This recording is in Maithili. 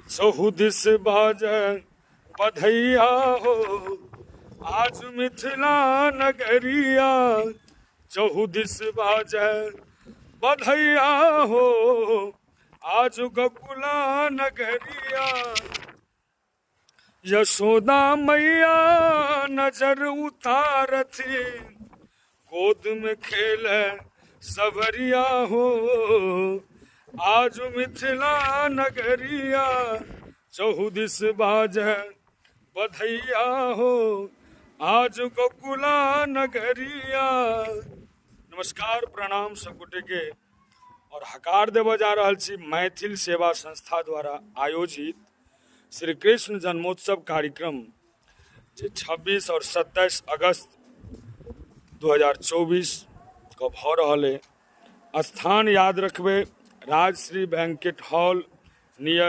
चहु दिस बाजै बधैया हो, आज मिथिला नगरिया। चहु दिस बाजै बधैया हो, आज गोकुला नगरिया। यशोदा मैया नजर उतारथी, गोद में खेल सवरिया हो, आज मिथिला नगरिया। चहु दिस बाजै बधैया हो, आज गोकुला नगरिया। नमस्कार, प्रणाम सब गोटे के और हकार देबऽ जा रहल छी मैथिल सेवा संस्था द्वारा आयोजित श्री कृष्ण जन्मोत्सव कार्यक्रम जे 26 और 27 अगस्त 2024 के भऽ रहल अइ। स्थान याद रखबै, राजश्री बैंकेट हॉल नियर